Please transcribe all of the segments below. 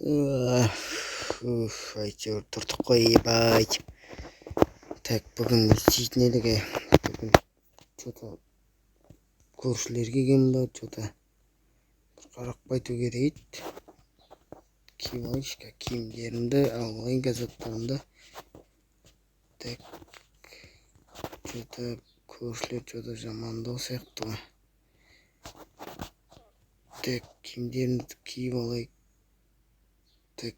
Уф, әйтеуір тұрдық қой, ебать. Так, бүгін не істейтін едік, е? Бүгін че-то көршілер келген ба, че-то бір қарап қайту керек еді. Киіп алайыншы киімдерімді, алып алайын заттарымды. Так, че-то көршілер че-то жамандау сияқты ғой. Так, киімдерімді киіп алайық. Так,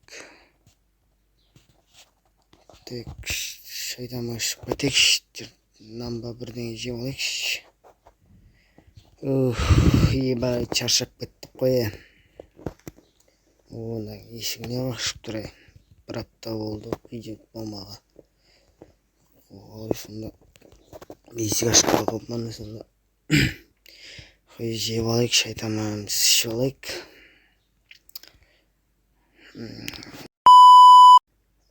так, шайдан ішіп кетейікші, нан ба, бірдеңе жеп алайықшы. Уф, ебать, шаршап кеттік қой, е. О, мына есік не ашып тұр, е? Бір апта болды үйде болмаған. Ой, сонда есік ашып қойып мына сонда. Қой, жеп алайық, шай тамағымызды ішіп алайық.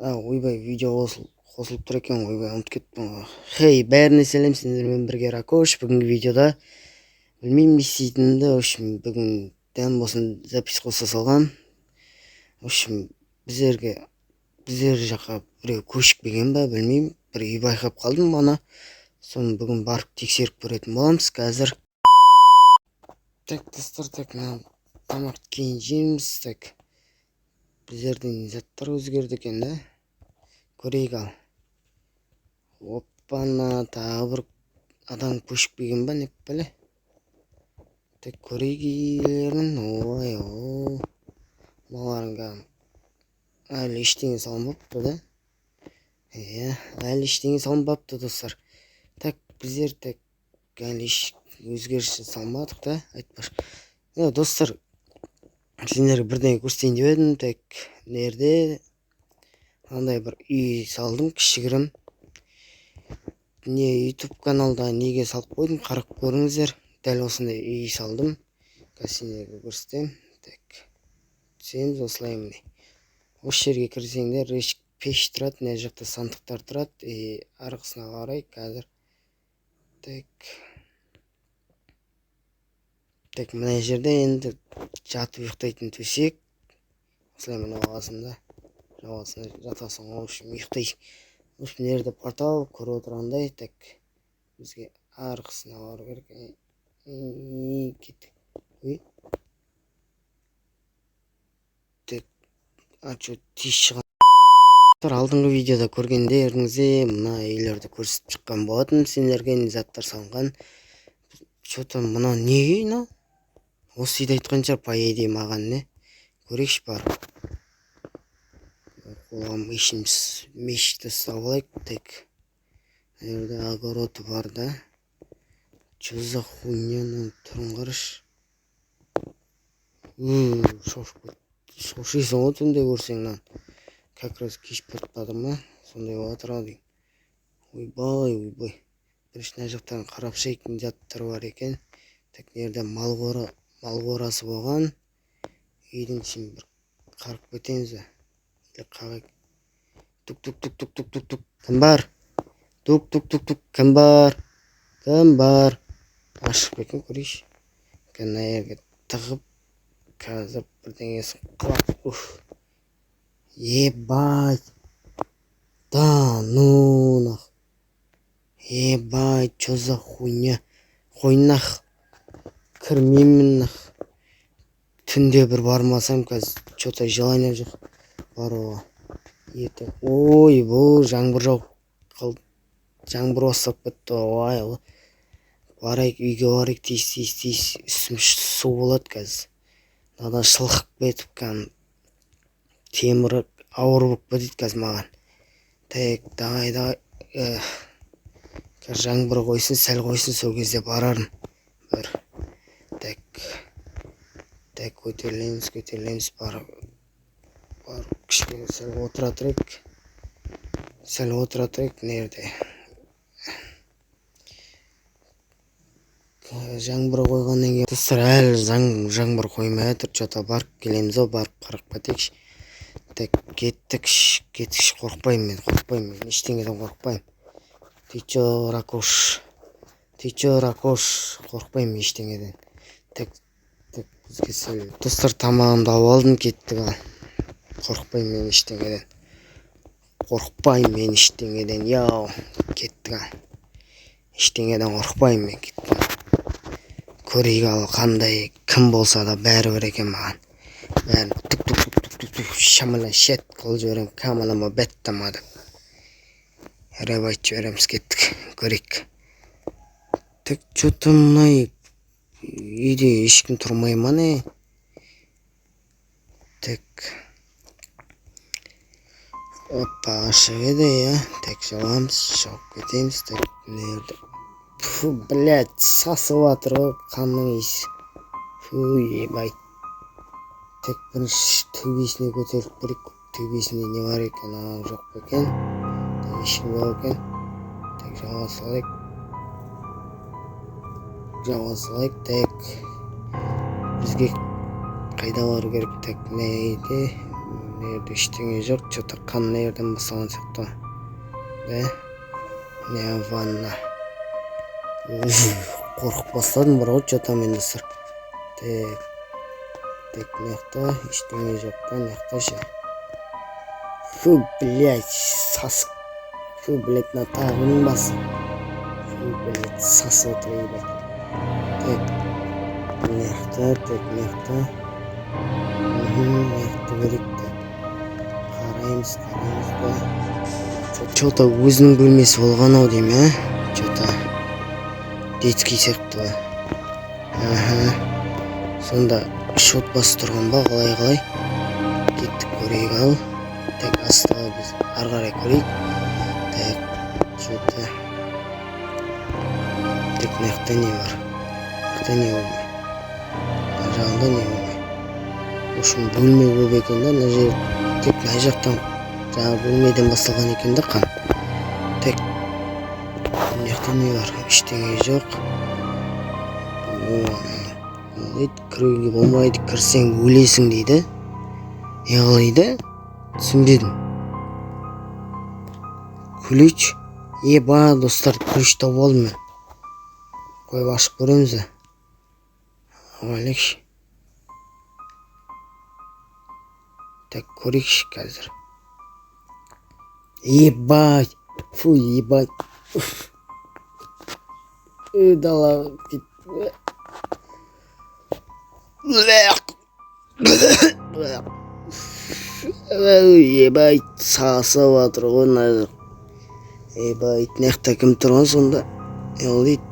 А, ойбай, видео қосылып тұр екен, ойбай, ұмытып кеттім ғой. Хей, бәріне сәлем, сендермен бірге Ракош. Бүгінгі видеода білмеймін не істейтінімді. В общем, бүгін дәм болсын запись қоса салғам. В общем, біздерге, біздер жаққа біреу көшіп келген ба, білмеймін, бір үй байқап қалдым мана. Соны бүгін барып тексеріп көретін боламыз қазір. Так, достар, так, мына тамақты кейін жейміз. Так, біздерде не заттар өзгерді екен да? Көрейік ал. Оппана, тағы бір адам көшіп келген ба, не бәле? Так, көрейік үйлерін. Ой, о, мыналардың кәдімгі әлі ештеңе салынбапты да. Иә, әлі ештеңе салынбапты, достар. Так, біздер, так, әлі еш өзгеріс жасалмадық та, айтпақшы. Е, достар, сендерге бірдеңе көрсетейін деп едім. Так, мына жерде андай бір үй салдым кішігірім. Не, Ютуб каналда неге салып қойдым, қарап көріңіздер. Дәл осындай үй салдым, қазір сендерге көрсетемін. Так, түсеміз осылай, міне, осы жерге кірсеңдер, пеш тұрады, мына жақта сандықтар тұрады и арғысына қарай қазір. Так, так, мына жерде енді жатып ұйықтайтын төсек, осылай, міне, аласың да жабасың, жатасың ғой, в общем, ұйықтайсың. В общем, мына жерде портал, көріп отырғандай. Так, бізге арғысына бару керек. Кеттік. Ой, так, а че, тез шыға. Алдыңғы видеода көргендеріңізде, мына үйлерді көрсетіп шыққан болатын сендерге, не заттар салынған. Че-то мынау не үй, мынау? Осы үйді айтқан шығар, по идее, маған. Не, көрейікші барып. Қолға мешіміз, мешті ұстап алайық. Так, мына жерде огороды бар да. Че за хуйня, мынаның түрін қарашы. Шошып, шошисың ғой түнде көрсең мынаны. Как раз кеш батпады ма, сондай болып жатыр ау деймін. Ойбай, ойбай, бірінші мына жақтан қарап шығайық, не заттар бар екен. Так, мына жерде мал қора, мал қорасы болған. Үйдің ішін бір қарап кетеміз бе или қағайық? Тук, тук, тук, тук, тук, тук, тук, кім бар? Тук, тук, тук, тук, кім бар, кім бар? Ашық па екен, көрейікші. Мына жерге тығып, қазір бірдеңесін қылап. Уф, ебать, да ну нах, ебать, че за хуйня? Қой нах, кірмеймін нах. Түнде бір бармасам, қазір че-то желание жоқ баруға. Ертең, ойбой, жаңбыр жауып қалды, жаңбыр басталып кетті. Ой, барайық, үйге барайық, тез, тез, тез, үстім су болады қазір. Мынадан шылқып кетіп, кәдімгі темірі ауыр болып кетеді қазір маған. Так, давай, давай, қазір жаңбыр қойсын, сәл қойсын, сол кезде барармын бір. Так, так, көтерілеміз, көтерілеміз, барып, барып, кішкене сәл отыра тұрайық, сәл отыра тұрайық мына жерде. Жаңбыр қойғаннан кейін, достар, әлі жаңбыр қоймай жатыр. Че-то барып келеміз ау, барып қарап кетейікші. Так, кеттік, кеттікші. Қорықпаймын мен, қорықпаймын мен, ештеңеден қорықпаймын. Ты че, Ракош, ты че, Ракош, қорықпаймын ештеңеден. Так, так, бізге сәл, достар, тамағымды алып алдым, кеттік ал. Қорықпаймын мен ештеңеден. Қорықпаймын мен ештеңеден. Яу, кеттік ал. Ештеңеден қорықпаймын мен, кеттім. Көрейік ал, қандай кім болса да бәрібір екен маған. Бәрін түк түк түк түк түк түк шамала шет қылып жіберемін, камалама беттама деп. Рэп айтып жібереміз, кеттік, көрейік. Так, че-то мына үйде ешкім тұрмай ма, не? Так. Опа, ашық еді, иә. Так, жабамыз, жауып кетеміз. Так, мына жерде. Фу, блядь, сасып жатыр ғой қанның иісі. Фу, ебать. Так, бірінші төбесіне көтеріліп көрейік. Төбесінде не бар екен, анау жоқ па екен? Так, ешкім жоқ екен. Так, жаба салайық. Жаба салайық. Так, бізге қайда бару керек? Так, мына үйде, мына жерде ештеңе жоқ. Че-то қан мына жерден басталған сияқты. Да? Не, ванна. Қорқып бастадым бар ғой, че-то мен, достар. Так, так, мына жақта ештеңе жоқ та, мына жақта ше? Фу, блядь, сасық. Фу, блядь, мына тағының басы. Фу, блядь, сасып отыр, ебать. Так, мына жақта, так, мына жақта. Мына жақта көрейік, так. Қараймыз, қараймыз да. Че-то өзінің бөлмесі болған ау деймін, ә? Че-то детский сияқты ғой. Аха. Сонда үш отбасы тұрған ба, қалай, қалай? Кеттік, көрейік ал. Так, астыға біз ары қарай көрейік. Так, че-то. Так, мына жақта не бар? Мына жақта не болмай? Мына жағында не болмай? В общем, бөлме көп екен да, мына жер тек мына жақтан, жаңағы бөлмеден басталған екен да қан. Так, мына жақта не бар? Ештеңе жоқ. О, не дейді? Кіруге болмайды, кірсең өлесің дейді. Не қалайды? Түсінбедім. Ключ. Еба, достар, ключ тауып алдым мен. Қойып ашып көреміз бе? Алайықшы. Так, көрейікші қазір. Ебать. Фу, ебать. Уф. Дала кет. Ебать, сасып жатыр ғой мына жақ. Ебать, мына жақта кім тұрған сонда? Не ол дейді?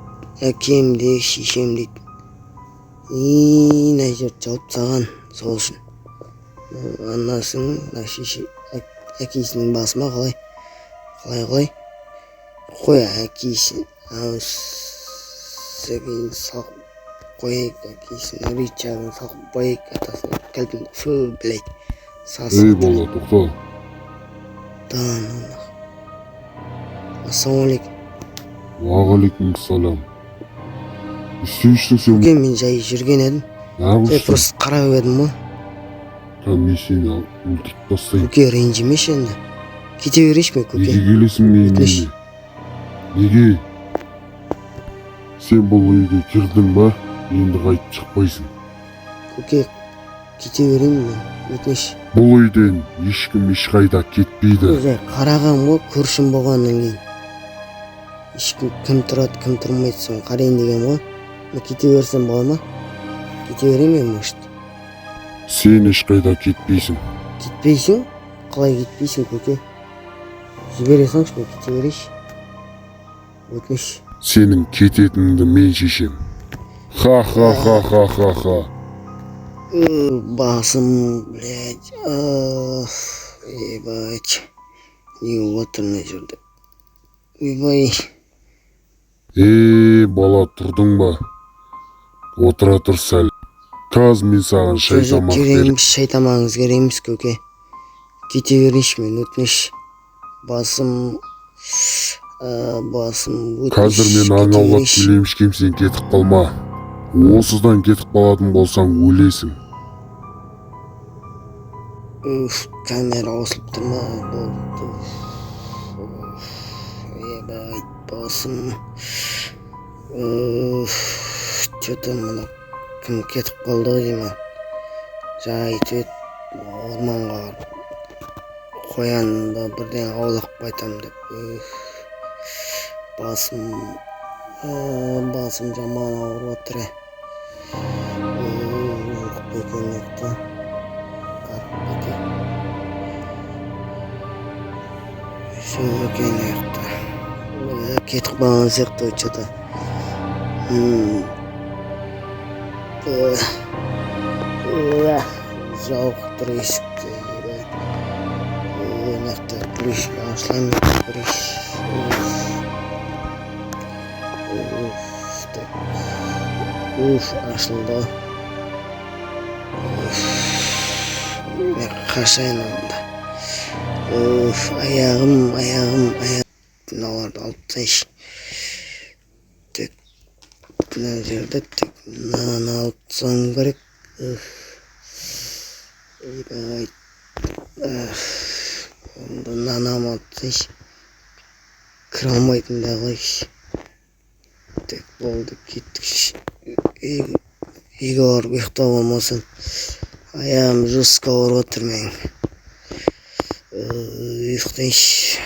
Әкем де, шешем дейді. И мына жерді жауып тастаған сол үшін. Анасының, мына шеше, әкесінің басы ма, қалай? Қалай, қалай? Қой, әкесі, сәкенін салып қояйық, әкесінің рычагын салып қояйық, атасының кілтін. Фу, блядь, сасып Ей жатыр. Бала, тоқта. Да, ну нах. Ассалаумағалейкум. Уағалейкумассалам. Не істеп жүрсің сен? Көке, мен жай жүрген едім. Неғып Жай жүрсің? просто қарап едім ғой. Мен сені өлтіріп тастайын. Көке, ренжімеші енді. Кете берейінші мен, көке. Неге келесің менің Өтініш. үйіме? Неге? Сен бұл үйге кірдің ба? Енді қайтып шықпайсың. Көке, кете берейін мен, өтініш. Бұл үйден ешкім ешқайда кетпейді. Жай қарағам ғой, көршім болғаннан кейін. Ешкім кім тұрады, кім тұрмайды, соны қарайын деген ғой. Мен кете берсем бола ма? Кете берейін мен, может. Сен ешқайда кетпейсің. Кетпейсің? Қалай кетпейсің, көке? Жібере салыңызшы, мен кете берейінші. Өтініш. Сенің кететініңді мен шешем. Ха-ха-ха-ха-ха-ха. Басым, блядь. Ах, ебать. Не болып жатыр мына жерде? Ойбай. Е, бала, тұрдың ба? Отыра тұр сәл. Қазір мен саған шай Жоқ, жоқ, тамақ керек беремін. емес, шай тамағыңыз керек емес, көке. Кете берейінші мен, өтініш. Басым, басым, өтініш. Қазір мен аң кете аулап берейінші. келемін, сен кетіп қалма. Осыдан кетіп қалатын болсаң, өлесің. Уф, камера қосылып тұр ма? Болды. Уф, ебать, басым. Уф, че-то мына кім кетіп қалды ғой деймін. Жаңа айтып еді, орманға барып Қоян ба, бірдеңе аулап қайтамын деп. Уф, басым жаман ауырып жатыр, е. Жоқ па екен мына жақта? Қарап кетейік. Жоқ екен мына жақта. Кетіп қалған сияқты че-то. Жабық тұр есікті, ебать. Мына жақта ключ ашыла ма? Ключ. Уф, так. Уф, ашылды. Уф, мен қашайын онда. Уф, аяғым, аяғым, аяғым. Мыналарды алып тастайыншы. Так, мына жерде тек мынаны алып тастауым керек. Уф, ебать. Онда мынаны алып тастайыншы. Кіре алмайтындай қылайықшы. Так, болды, кеттік. Үйге барып ұйықтап алмасам, аяғым жестко ауырып жатыр менің. Ұйықтайыншы.